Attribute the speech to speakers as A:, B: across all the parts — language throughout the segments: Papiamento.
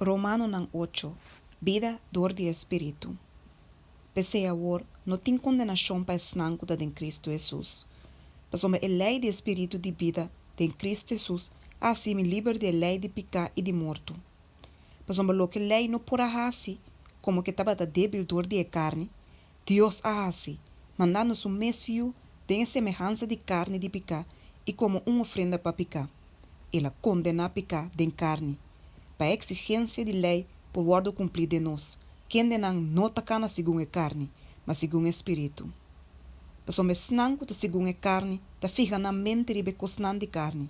A: Romanonan ocho, Bida dor di e Spiritu. P'esei awor no tin kondenashon pa esnan ku ta den Kristu Hesus. Pasobra e lei di e spiritu di bida den Kristu Hesus a hasi mi liber di e lei di piká i di morto. Pasobra loke lei no por a hasi, komo ku e tabata débil dor di e karni, Dios a hasi, mandando su mes Yu den e semehansa di karni di piká i komo un ofrenda pa piká. El a kondená piká den karni, pa e eksigensia di lei por wòrdu kumplí den nos, kendenan no ta kana segun e karni, ma segun e spiritu. Pasobra esnan ku ta segun e karni ta fiha nan mente riba e kosnan di karni,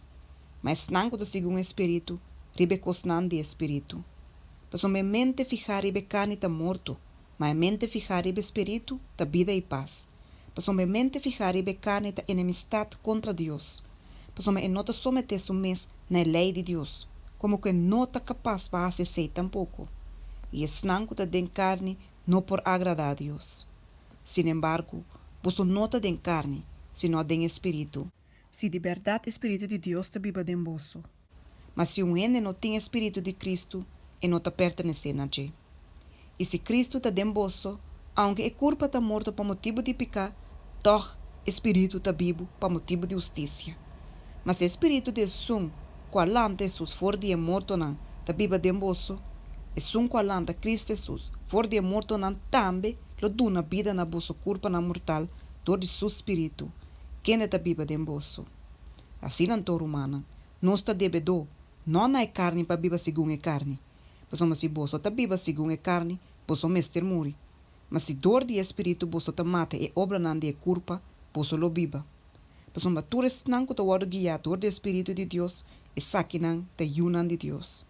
A: ma esnan ku ta segun e spiritu, riba e kosnan di e spiritu. Pasobra e mente fihá riba e karni ta morto, ma e mente fihá riba e spiritu ta bida i pas. Pasobra e mente fihá riba e karni ta enemistat kontra Dios, pasobra e no ta someté su mes na e lei di Dios, komo ku e no ta kapas pa hasi esei tampoko. I esnan ku ta den karni no por agradá Dios. Sinembargo, boso no ta den karni, sino den e spiritu. Si di bèrdat e spiritu di Dios ta biba den boso. Ma si un hende no tin e spiritu di Kristu, e no ta pertenesé na dje. I si Kristu ta den boso, aunke e kurpa ta morto pa motibu di piká, tòg e spiritu ta bibu pa motibu di hustisia. Ma si e spiritu di esun ku a lanta Hesus for di e mortonan ta biba den boso, esun ku a lanta Kristu Hesus for di e mortonan tambe lo duna bida na boso kurpanan mortal dor di su spiritu, kende ta biba den boso. Asina anto, rumannan, nos ta debedó, no na e karni pa biba segun e karni. Pasobra si boso ta biba segun e karni, boso mester muri. Ma si dor di e spiritu boso ta mata e obranan di e kurpa, boso lo biba. Pasobra tur esnan ku ta wòrdu guiá dor di e spiritu di Dios, esakinan ta yunan di Dios.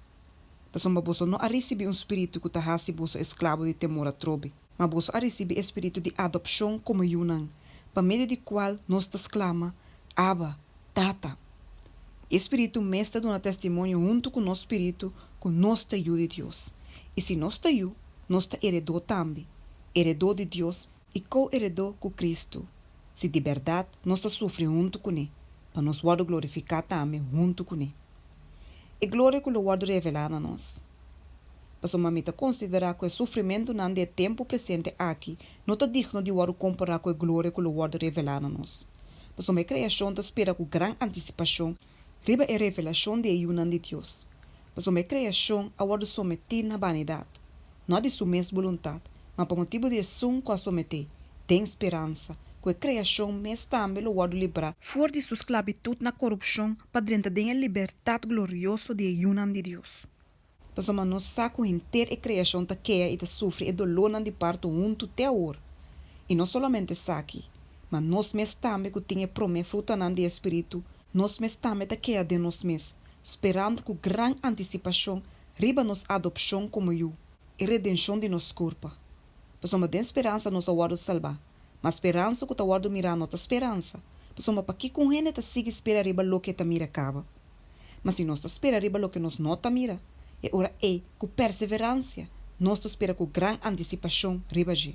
A: Pasobra boso no a risibí un spiritu ku ta hasi boso esklabo di temor atrobe, ma boso a risibí e spiritu di adopshon komo yunan, pa medio di kual nos ta sklama, Abba, Tata! E spiritu mes ta duna testimonio huntu ku nos spiritu ku nos ta yu di Dios. I si nos ta yu, nos ta eredó tambe, eredó di Dios i ko-eredó ku Kristu, si di bèrdat nos ta sufri huntu kuné, pa nos wòrdu glorifiká tambe huntu kuné. E gloria ku lo wòrdu revelá na nos. Pasobra mi ta konsiderá ku e sufrimentunan di e tempu presente aki no ta digno di wòrdu kompará ku e gloria ku lo wòrdu revelá na nos. Pasobra e kreashon ta spera ku gran antisipashon riba e revelashon di e yunan di Dios. Pasobra e kreashon a wòrdu sometí na banidat, no di su mes boluntat, ma pa motibu di esun ku a someté, den speransa ku e kreashon mes tambe lo wòrdu librá for di su sklabitut na korupshon pa drenta den e libertat glorioso di e yunan di Dios. Pasobra nos sa ku henter e kreashon ta kea i ta sufri e dolónan di parto huntu te awor. I no solamente esaki, ma nos mes tambe ku tin e promé frutanan di e spiritu, nos mes tambe ta kea den nos mes, sperando ku gran antisipashon riba nos adopshon komo yu, e redenshon di nos kurpa. Pasobra den speransa nos a wòrdu salbá. Ma speransa ku ta wòrdu mirá no ta speransa, pasobra pakiko un hende ta sigui spera riba loke e ta mira kaba? Ma si nos ta spera riba loke nos no ta mira, e ora ei ku perseveransia nos ta spera ku gran antisipashon riba dje.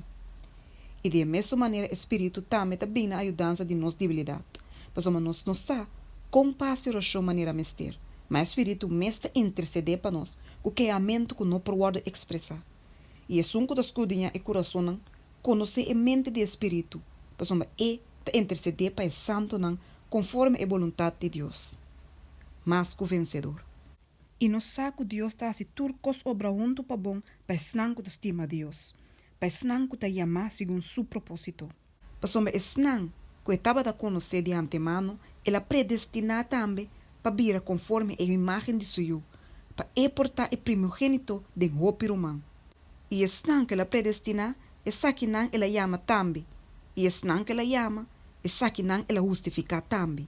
A: I di e mesun manera e spiritu tambe ta bin na ayudansa di nos debilidat, pasobra nos no sa kon pa hasi orashon manera mester, ma e spiritu mes ta intersedé pa nos ku kehamentu ku no por wòrdu ekspresá. I esun ku ta skrudiñá e kurasonnan konosé e mente di e spiritu, pasobra e ta intersedé pa e santunan konforme e boluntat di Dios. Mas ku vensedor. I nos sa ku Dios ta hasi tur kos obra huntu pa bon pa esnan ku ta stima Dios, pa esnan ku ta yamá segun su propósito. Pasobra esnan ku e tabata konosé di antemano, el a predestiná tambe pa bira konforme e imágen di su Yu, pa e por ta e primogénito den hopi ruman. I esnan ku el a predestiná, esakinan el a yama tambe, i esnan ku el a yama, esakinan el a hustifiká tambe,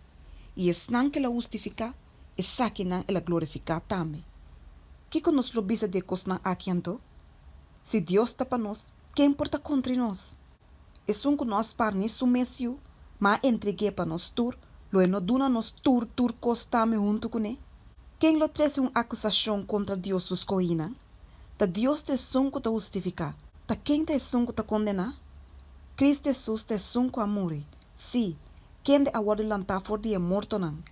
A: i esnan ku el a hustifiká, esakinan el a glorifiká tambe. Kiko nos lo bisa di e kosnan aki anto? Si Dios ta pa nos, ken por ta kontra nos? Esun ku no a spar ni su mes yu, ma a entreg'é pa nos tur, lo e no duna nos tur tur kos tambe huntu kuné? Ken lo trese un akusashon kontra Dios su skohínan? Ta Dios ta esun ku ta hustifiká, ta ken ta esun ku ta kondená? Kristu Hesus ta esun ku a muri, sí, kende a wòrdu lantá for di e mortonan,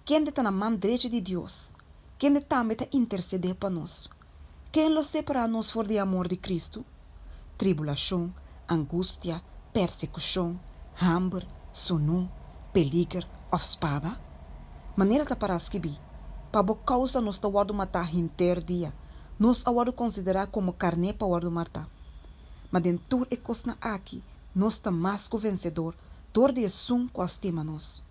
A: kende ta na man drechi di Dios, kende tambe ta intersedé pa nos. Ken lo separá nos for di e amor di Kristu? Tribulashon, angustia, persekushon, hamber, sunú, peliger òf spada? Manera ta pará skibí, Pa bo kousa nos ta wòrdu matá henter dia, nos a wòrdu konsiderá komo karné pa wòrdu martá. Ma den tur e kosnan akí nos ta mas ku vensedor dor di esun ku a stima nos.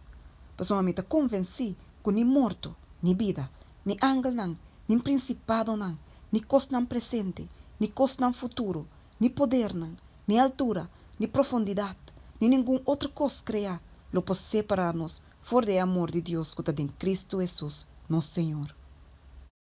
A: Pasobra mi ta konvensí ku ni morto, ni bida, ni angelnan, ni prinsipadonan, ni kosnan presente, ni kosnan futuro, ni podernan, ni altura, ni profundidat, ni ningun otro kos kreá lo por separá nos for di e amor di Dios ku ta den Kristu Hesus, nos Señor.